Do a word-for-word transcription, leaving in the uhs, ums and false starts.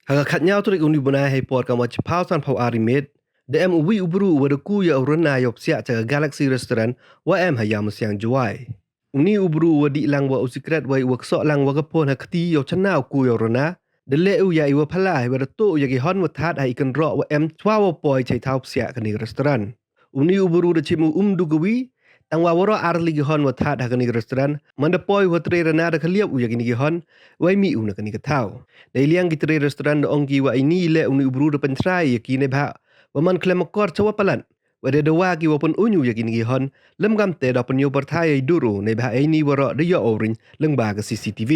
Ha ka khatñiaw tarik uni u bnai hei por kamwa chiphaw san phaw ar i miet, da em uwi u bru uwa da ku ya u rana yow psiah cha ka Galaxy Restaurant wa em ha Yawmusiang, Jowai. Uni u bru uwa dih lang wa u sikret wei uwa ksoh lang wa ka phone ha kti yow chana u ku yow rana, da leh u ya iwa phylla heiwa da toh u ya ki hon wa thad ha i kynroh wa em chwa wow poi chei thaw psiah kani ka restaurant. Uni u bru da chim u um du kawi, tangwa waroh ar tylli ki hon wa thad ha kani ka restaurant, manda poi u ha tre rana da khliap u ya kini ki hon, wei mih u na kani ka thaw. Neiliang ki tre restaurant da ong ki wa ini i leh uni u bru da pynchrai ya ki neibhah wa man khlem akor chawa palat, wa da dawa ki wa pynuñ u ya kini ki hon, lym kamtæ da pynyoo pyrthai ya i dur u, neibhah ini waroh da yoh wow riñ lyngba ka C C T V.